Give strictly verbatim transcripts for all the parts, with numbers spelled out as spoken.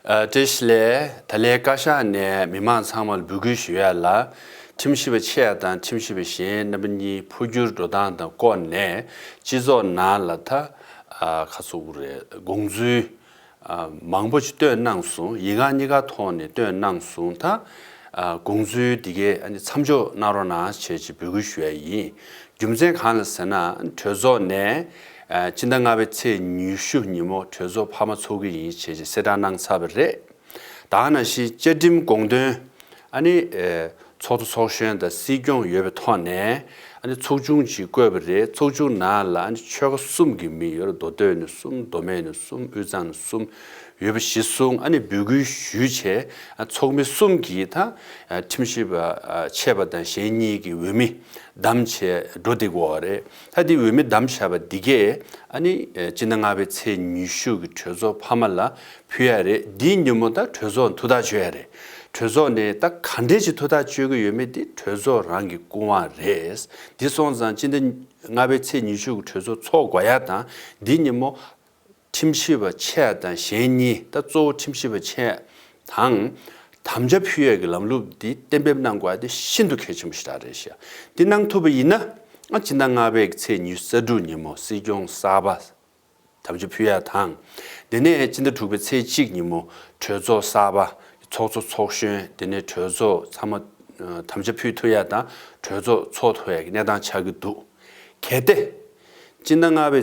ཨ། བཀྲ་ཤིས་བདེ་ལེགས། ད་ལན་བཀའ་ཤག་ནས་མི་མང་ཚང་མར་འབོད་སྐུལ་ཞུ་ཡ་ལ། ཁྲིམས་ཞིབ་པ་ཆེ་བ་དང་ཁྲིམས་ཞིབ་པ་གཞན་རྣམ་པ་གཉིས་འཕོ་འགྱུར་འགྲོ་སྟངས་དང་སྐོར་ནས་སྤྱི་ཚོགས་ནང་ལ་ད། ཨ། ག་ཚོད་རེད། དགོངས་ཚུལ། ཨ། མང་པོ་ཞིག་བཏོན་གནང་སོང་། ཡིག་ངག་གཉིས་ཀ་ཐོག་ནས་བཏོན་གནང་སོང་། ད། ཨ། དགོངས་ཚུལ་འདི་གའི་ཨ་ནི་མཚམས་འཇོག་གནང་རོགས་གནང་བྱས་ཅིག་འབོད་སྐུལ་ཞུ་ཡ་ཡིན། རྒྱུ་མཚན་གང་ལ་ཟེར་ན། གྲོས་ཚོགས་ནས། ཨ། སྤྱི་ཟླ་ལྔ་པའི་ཚེས་ཉི་ཤུ་ཉིན་མོ་གྲོས་ཚོགས་འཕར་མ་ཚོགས་ཀྱི་ཡིན་བྱས་ཅིག་གསལ་བསྒྲགས་གནང་ཚར་བ་རེད། ད་ག་ནང་བཞིན་བཅའ་ཁྲིམས་དགོངས་དོན། ཨ་ནི། ཨེ། ཚོགས་གཙོ་ཚོགས་གཞོན་དང་སྲིད་སྐྱོང་ཡོད་པའི་ཐོག་ནས། ཨ་ནི་ཚོགས་ཆུང་ཅིག་བསྐོས་པ་རེད། ཚོགས་ཆུང་ནང་ལ་ཨ་ནི་ཆོལ་ཁ་གསུམ་གྱི་མི་ཡོད་རེད། མདོ་སྟོད་ནས་གསུམ། མདོ་སྨད་ནས་གསུམ། དབུས་གཙང་ནས་གསུམ། ཡོད་པ་གཞི་བཟུང་ཨ་ནི་འབོད་སྐུལ་ཞུས་བྱས། ཨ། ཚོགས་མི་གསུམ་གྱིས་ད། ཨ། ཁྲིམས་ཞིབ་པ། ཨ། ཆེ་བ་དང་གཞན་གཉིས་ཀྱི་འོས་མི་བདམས་བྱས་འགྲོ་བསྡད་ཀྱི་ཡོད་རེད། ད་འདི་འོས་མི་བདམས་བཞག་པ་འདི་གས་ཨ་ནི། ཨ། སྤྱི་ཟླ་ལྔ་པའི་ཚེས་ཉི་ཤུ་གི་གྲོས་ཚོགས་འཕར་མ་ལ་ཕུལ་ཡ་རེད། འདིའི་ཉིན་མོ་ད་གྲོས་ཚོགས་ཐུགས་ཐག་གཅོད་ཡ་རེད། གྲོས་ཚོགས་ནས་ད་ག་འདྲས་ཅིག་ཐུགས་ཐག་གཅོད་ཀྱི་ཡོད་མེད་དེ་གྲོས་ཚོགས་རང་གི་སྐུ་དབང་རེད། འདི་སོང་ཙང་སྤྱི་ཟླ་ལྔ་པའི་ཚེས་ཉི་ཤུ་གི་གྲོས་ཚོགས་ཚོགས་དགོས་ཡ་དང་། འདིའི་ཉིན་མོ་ཁྲིམས་ཞིབ་པ་ཆེ་དང་གཞན་གཉིས། ད་གཙོ་བོ་ཁྲིམས་ཞིབ་པ་ཆེ་དང་དམ་བཅའ་ཕུལ་ཡས་ཀྱི་ལམ་ལུགས་འདི་གཏན་འབེབས་གནང་དགོས་ཡ་དེ་ཤིན་ཏུ་གལ་ཆེན་པོ་ཞེ་དྲག་རེད་ཤག་འདི་གནང་ཐུབ་པ་ཡིན་ན། ཨ། སྤྱི་ཟླ་ལྔ་པའི་ཚེས་ཉི་ཤུ་རྩ་དྲུག་ཉིན་མོ་སྲིད་སྐྱོང་གསར་པ་དམ་བཅའ་ཕུལ་ཡ་དང་། དེ་ནས་སྤྱི་ཟླ་དྲུག་པའི་ཚེས་གཅིག་ཉིན་མོ་གྲོས་ཚོགས་གསར་པ། ཚོགས་གཙོ་ཚོགས་གཞོན། དེ་ནས་གྲོས་ཚོགས་ཚང་མ། ཨ། དམ་བཅའ་ཕུལ་ཐུབ་ཡ་དང་གྲོས་ཚོགས་ཚོགས་ཐུབ་ཡ་གི་གནས་སྟངས་ཆགས་ཀྱི་འདུག་གལ་ཏེ་སྤྱི་ཟླ་ལྔ་པའི་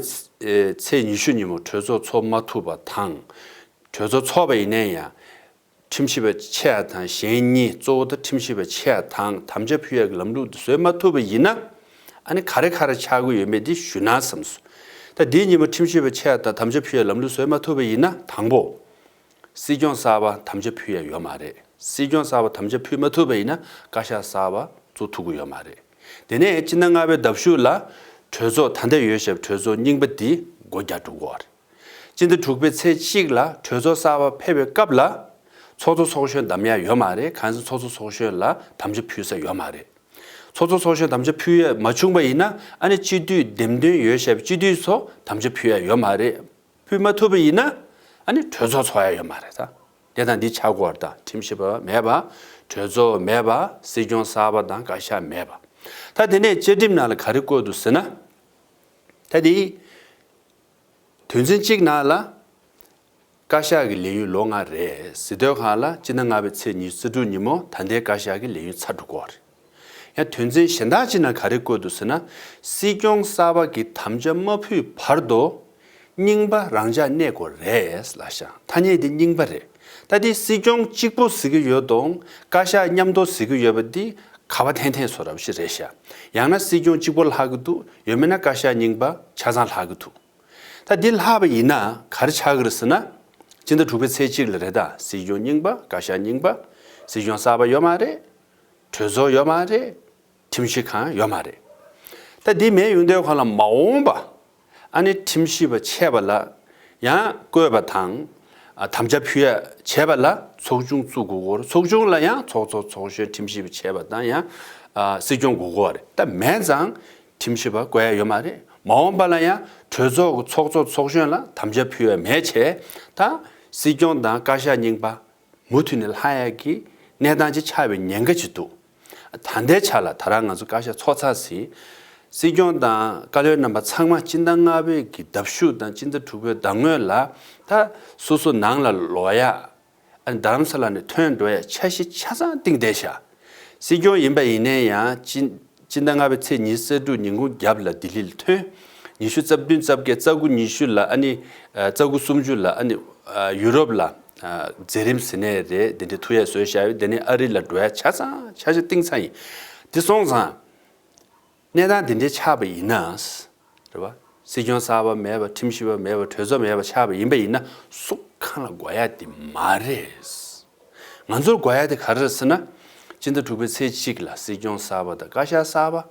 ཚེས་ཉི་ཤུ་ཉིན་མོ་གྲོས་ཚོགས་ཚོགས་མ་ཐུབ་པ་དང་། གྲོས་ཚོགས་ཚོགས་པ་ཡིན་ན་ཡང་། ཁྲིམས་ཞིབ་པ་ཆེ་བ་དང་གཞན་གཉིས། གཙོ་བོ་ད་ཁྲིམས་ཞིབ་པ་ཆེ་བ་དང་དམ་བཅའ་ཕུལ་ཡ་གི་ལམ་ལུགས་དེ་བཟོས་མ་ཐུབ་པ་ཡིན་ན། ཨ་ནི་ག་རེ་ག་རེ་ཆགས་ཀྱི་ཡོད་མེད་དེ་ཞུ་ན་བསམ་སོང་། ད་འདིའི་ཉིན་མོ་ཁྲིམས་ཞིབ་པ་ཆེ་བ་དང་དམ་བཅའ་ཕུལ་ཡ་ལམ་ལུགས་བཟོས་མ་ཐུབ་པ་ཡིན་ན། དང་པོ། སྲིད་སྐྱོང་གསར་པ་དམ་བཅའ་ཕུལ་ཡ་ཡོད་མ་རེད། སྲིད་སྐྱོང་གསར་པ་དམ་བཅའ་ཕུལ་མ་ཐུབ་པ་ཡིན་ན་བཀའ་ཤག་གསར་པ་བཙུགས་ཐུབ་ཀྱི་ཡོད་མ་རེད། དེ་ནས་སྤྱི་ཟླ་ལྔ་པའི་ཟླ་གཞུག་ལ་གྲོས་ཚོགས་ད་ལྟ་ཡོད་བཞག་པའི་གྲོས་ཚོགས་རྙིང་པ་འདི་སྒོ་རྒྱག་འགྲོ་གི་ཡོད་རེད། སྤྱི་ཟླ་དྲུག་པའི་ཚེས་གཅིག་ལ་གྲོས་ཚོགས་གསར་པ་ཕེབས་པའི་སྐབས་ལ་ཚོགས་གཙོ་ཚོགས་གཞོན་བདམས་ཡ་ཡོད་མ་རེད། གང་ཟེར་ཚོགས་གཙོ་ཚོགས་གཞོན་ལ་དམ་བཅའ་ཕུལ་ས་ཡོད་མ་རེད། ཚོགས་གཙོ་ཚོགས་གཞོན་དམ་བཅའ་ཕུལ་ཡ་མ་བྱུང་པ་ཡིན་ན། ཨ་ནི་སྤྱི་འཐུས་འདེམས་ཐོན་ཡོད་བཞག་པའི་སྤྱི་འཐུས་ཚོ་དམ་བཅའ་ཕུལ་ཡ་ཡོད་མ་རེད། ཕུལ་མ་ཐུབ་པ་ཡིན་ན། ཨ་ནི་གྲོས་ཚོགས་ཚོགས་ཡ་ཡོད་མ་རེད་ད། དེ་དང་འདི་ཆགས་ཀྱི་ཡོད་རེད་ད། ཁྲིམས་ཞིབ་པ་མེད་པ། གྲོས་ཚོགས་མེད་པ། སྲིད་སྐྱོང་གསར་པ་དང་བཀའ་ཤག་མེད་པ། ད་དེ་ནས་བཅའ་ཁྲིམས་ནང་ལ་ག་རེ་བཀོད་འདུག་ཟེར་ན། ད་དེ། དོན་ཚན་གཅིག་ནང་ལ། བཀའ་ཤག་གི་ལས་ཡུན་ལོ་ལྔ་རེད་ཟེར་དུས་སྒང་ལ་སྤྱི་ཟླ་ལྔ་པའི་ཚེས་ཉི་ཤུ་རྩ་དྲུག་ཉིན་མོ་ད་ལྟའི་བཀའ་ཤག་གི་ལས་ཡུན་ཚར་འགྲོ་གི་ཡོད་རེད། ཡང་དོན་ཚན་གཞན་དག་ཅིག་ནང་ག་རེ་བཀོད་འདུག་ཟེར་ན། སྲིད་སྐྱོང་གསར་པ་གིས་དམ་བཅའ་མ་ཕུལ་བར་དུ་རྙིང་པ་རང་འཇགས་གནས་དགོས་རེད་ལབ་ཤག་ཐ་སྙད་དེ་རྙིང་པ་རེད། ད་དེ་སྲིད་སྐྱོང་གཅིག་པོ་ཟེར་གྱི་ཡོད་དང་བཀའ་ཤག་མཉམ་དུ་ཟེར་གྱི་ཡོད་པ་འདི་ག་པ་འཐེན་འཐེན་བཟོ་འདྲ་པོ་ཞིག་རེད་ཤག་ཡང་ན་སྲིད་སྐྱོང་གཅིག་པོ་ལྷག་གི་འདུག་ཡང་མིན་ན་བཀའ་ཤག་རྙིང་པ་ཆ་ཚང་ལྷག་གི་འདུག་ད་འདི་ལྷག་པ་ཡིན་ན་ག་རེ་ཆགས་ཀྱི་རེད་ཟེར་ན། སྤྱི་ཟླ་དྲུག་པའི་ཚེས་གཅིག་ལ་རེད་ད། སྲིད་སྐྱོང་རྙིང་པ། བཀའ་ཤག་རྙིང་པ། སྲིད་སྐྱོང་གསར་པ་ཡོད་མ་རེད། གྲོས་ཚོགས་ཡོད་མ་རེད། ཁྲིམས་ཞིབ་ཁང་ཡོད་མ་རེད། ད་འདི་མེད་ཡོང་དུས་སྒང་ལ་མ་འོངས་པ། ཨ་ནི་ཁྲིམས་ཞིབ་པ་ཆེ་བ་ལ་ཡང་བསྐོས་པ་དང་། ཨ། དམ་བཅའ་ཕུལ་ཡ་བྱས་པ་ལ་ཚོགས་ཆུང་བཙུགས་དགོས་ཀྱི་ཡོད་རེད། ཚོགས་ཆུང་ལ་ཡང་ཚོགས་གཙོ་ཚོགས་གཞོན་ཁྲིམས་ཞིབ་པ་ཆེ་བ་དང་ཡང་། ཨ། སྲིད་སྐྱོང་དགོས་ཀྱི་ཡོད་རེད། ད་མེད་ཙང་། ཁྲིམས་ཞིབ་པ་བསྐོ་ཡ་ཡོད་མ་རེད། མ་འོངས་པ་ལ་ཡང་གྲོས་ཚོགས་ཀྱི་ཚོགས་གཙོ་ཚོགས་གཞོན་ལ་དམ་བཅའ་ཕུལ་བ་མེད་བྱས། ད་སྲིད་སྐྱོང་དང་བཀའ་ཤག་རྙིང་པ་མུ་མཐུད་ནས་ལྷག་ཡ་གི་གནས་སྟངས་ཅིག་ཆགས་པའི་ཉེན་ཁ་ཅིག་འདུག་ད་ལྟའི་ཆ་ལ་ད་རང་ང་ཚོ་བཀའ་ཤག་ཚོགས་ཚར་ཟིན། སྲིད་སྐྱོང་དང་བཀའ་བློན་རྣམ་པ་ཚང་མ་སྤྱི་ཟླ་ལྔ་པའི་གི་ཟླ་གཞུག་དང་སྤྱི་ཟླ་དྲུག་པའི་ཟླ་སྔོན་ལ་ད་སོ་སོ་ནང་ལ་ལོག་ཡ། ཨ། རྡ་རམ་ས་ལ་ནས་ཐོན་འགྲོ་ཡ་འཆར་གཞི་ཆ་ཚང་བཏིང་བསྡད་ཤག་སྲིད་སྐྱོང་ཡིན་པ་ཡིན་ནའི་ཡང་སྤྱི་སྤྱི་ཟླ་ལྔ་པའི་ཚེས་ཉི་ཤུ་རྩ་དྲུག་ཉིན་གུང་རྒྱབ་ལ་ལྡི་ལི་ལ་ཐོན། ཉི་ཤུ་རྩ་བདུན་རྩ་བརྒྱད་རྩ་དགུ་ཉི་ཤུ་ལ་ཨ་ནི། ཨ། རྩ་དགུ་སུམ་ཅུ་ལ་ཨ་ནི། ཨ། ཡུ་རོབ་ལ། ཨ། མཛད་རིམ་ཟེར་ནའི་རེད། དེ་འདྲའི་ཐུགས་ཡ་བཟོས་བཞག་ཡོད། དེ་ནས་ཨ་རི་ལ་འགྲོ་ཡ་ཆ་ཚང་འཆར་གཞི་བཏིང་ཚར་ཡིན། དེ་སོང་ཙང་། གནས་སྟངས་འདི་འདྲའི་ཆགས་པ་ཡིན་ན། རེད་བ། སྲིད་སྐྱོང་གསར་པ་མེད་པ། ཁྲིམས་ཞིབ་པ་མེད་པ། གྲོས་ཚོགས་མེད་པ་ཆགས་པ་ཡིན་པ་ཡིན་ན་སུ་གང་ལ་དགོས་ཡ་དེ་མ་རེད། ང་ཚོར་དགོས་ཡ་དེ་ག་རེ་རེད་ཟེར་ན། སྤྱི་ཟླ་དྲུག་པའི་ཚེས་གཅིག་ལ་སྲིད་སྐྱོང་གསར་པ་དང་བཀའ་ཤག་གསར་པ།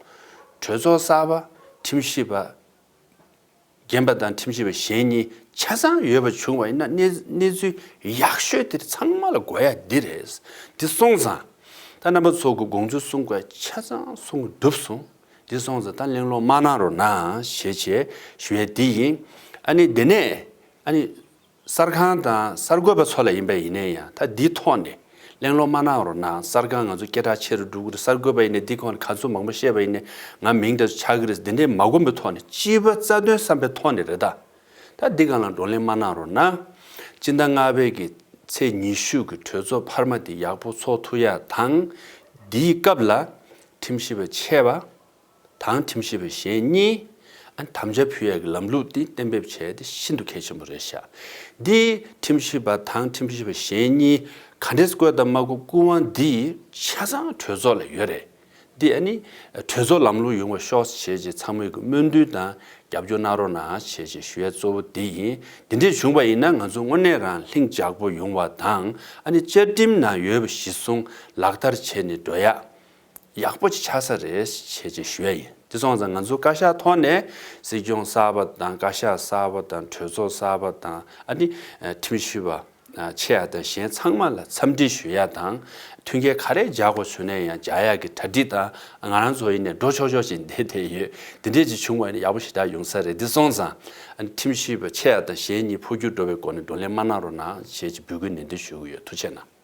གྲོས་ཚོགས་གསར་པ། ཁྲིམས་ཞིབ་པ། རྒན་པ་དང་ཁྲིམས་ཞིབ་པ་གཞན་གཉིས་ཆ་ཚང་ཡོད་པ་བྱུང་བ་ཡིན་ན་གནས་གནས་ཚུལ་ཡག་ཤོས་དེ་ཚང་མ་ལ་དགོས་ཡ་འདི་རེད། འདི་སོང་ཙང་། ད་རྣམ་པ་ཚོ་གི་དགོངས་ཚུལ་གསུང་དགོས་ཡ་ཆ་ཚང་གསུང་གི་འགྲུབ་སོང་། འདི་སོང་ཙང་ད་གླེང་སློང་མ་གནང་རོགས་གནང་ཞེས་བྱས་ཞུ་ཡ་འདི་ཡིན། ཨ་ནི་དེ་ནས་ཨ་ནི། གསར་ཁང་དང་གསར་འགོད་པ་ཚོ་ལ་ཡིན་པ་ཡིན་ནའི་ཡང་ད་འདིའི་ཐོག་ནས་གླེང་སློང་མ་གནང་རོགས་གནང་། གསར་ཁང་ང་ཚོ་སྐད་གྲགས་ཆེ་རུ་འགྲོ་གི་རེད། གསར་འགོད་པ་ཡིན་ནའི་འདི་ཁོང་ནས་ག་ཚོད་མང་པོ་བཤད་པ་ཡིན་ནའི་ང་མིང་འདྲ་ཚོ་ཆགས་ཀྱི་རེད། འདི་འདྲའི་མ་གོམས་པའི་ཐོག་ནས་སྤྱི་པ་རྩ་དོན་བསམ་པའི་ཐོག་ནས་རེད་ད། ད་འདི་སྒང་ལ་བགྲོ་གླེང་མ་གནང་རོགས་གནང་། སྤྱི་ཟླ་ལྔ་པའི་གི་ཚེས་ཉི་ཤུ་གི་གྲོས་ཚོགས་འཕར་མ་དེ་ཡག་པོ་ཚོགས་ཐུབ་ཡ་དང་། འདིའི་སྐབས་ལ་ཁྲིམས་ཞིབ་པ་ཆེ་བ་དང་ཁྲིམས་ཞིབ་པ་གཞན་གཉིས་ཨ་ནི་དམ་བཅའ་ཕུལ་ཡ་གི་ལམ་ལུགས་དེ་གཏན་འབེབས་བྱས་ཏེ་ཤིན་ཏུ་གལ་ཆེན་པོ་རེད་ཤག། འདི་ཁྲིམས་ཞིབ་པ་དང་ཁྲིམས་ཞིབ་པ་གཞན་གཉིས་ག་འདྲས་བསྐོས་དང་མ་བསྐོས་སྐུ་དབང་འདི་ཆ་ཚང་གྲོས་ཚོགས་ལ་ཡོད་རེད། འདི་ཨ་ནི་གྲོས་ཚོགས་ལམ་ལུགས་ཡོང་བ་ཤོག་ཅེས་བྱས་ཚང་མས་ཀྱི་སྨོན་འདུན་དང་རྒྱབ་སྐྱོར་གནང་རོགས་གནང་ཞེས་བྱས་ཞུ་ཡ་གཙོ་བོ་འདི་ཡིན། འདི་འདྲས་བྱུང་བ་ཡིན་ན་ང་ཚོ་དངོས་གནས་རང་ལྷིང་འཇགས་པོ་ཡོང་བ་དང་ཨ་ནི་བཅའ་ཁྲིམས་ནང་ཡོད་པ་གཞི་བཟུང་ལག་བསྟར་བྱས་ནས་འགྲོ་ཡ་ཡག་པོ་ཅིག་ཆགས་ས་རེད་ཞེས་བྱས་ཞུ་ཡ་ཡིན། དེ་སོང་ཙང་ང་ཚོ་བཀའ་ཤག་ཐོག་ནས་སྲིད་སྐྱོང་གསར་པ་དང་བཀའ་ཤག་གསར་པ་དང་གྲོས་ཚོགས་གསར་པ་དང་ཨ་ནི་ཁྲིམས་ཞིབ་པ་ཆེ་ཡ་དང་གཞན་ཚང་མ་ལ་འཚམས་འདྲི་ཞུ་ཡ་དང་། མཐུན་རྐྱེན་ག་རེ་སྦྱར་དགོས་བྱུང་ན་ཡང་སྦྱར་ཡ་གི་གྲ་སྒྲིག་དང་། ང་རང་ཚོ་ཡིན་ནས་འགྲོ་ཆོག་ཆོག་ཅིག་བསྡད་བསྡད་ཡོད། དེ་འདྲས་ཅིག་བྱུང་བ་ཡིན་ན་ཡག་པོ་ཞེ་དྲག་ཡོང་ས་རེད། འདི་སོང་ཙང་ཨ་ནི་ཁྲིམས་ཞིབ་པ་ཆེ་ཡ་དང་གཞན་གཉིས་འཕོ་འགྱུར་འགྲོ་བའི་སྒོ་ནས་བགྲོ་གླེང་མ་གནང་རོགས་གནང་ཞེས་ཀྱི་འབོད་སྐུལ་ནན་ཏན་ཞུ་གི་ཡོད། ཐུགས་རྗེ་གནང་།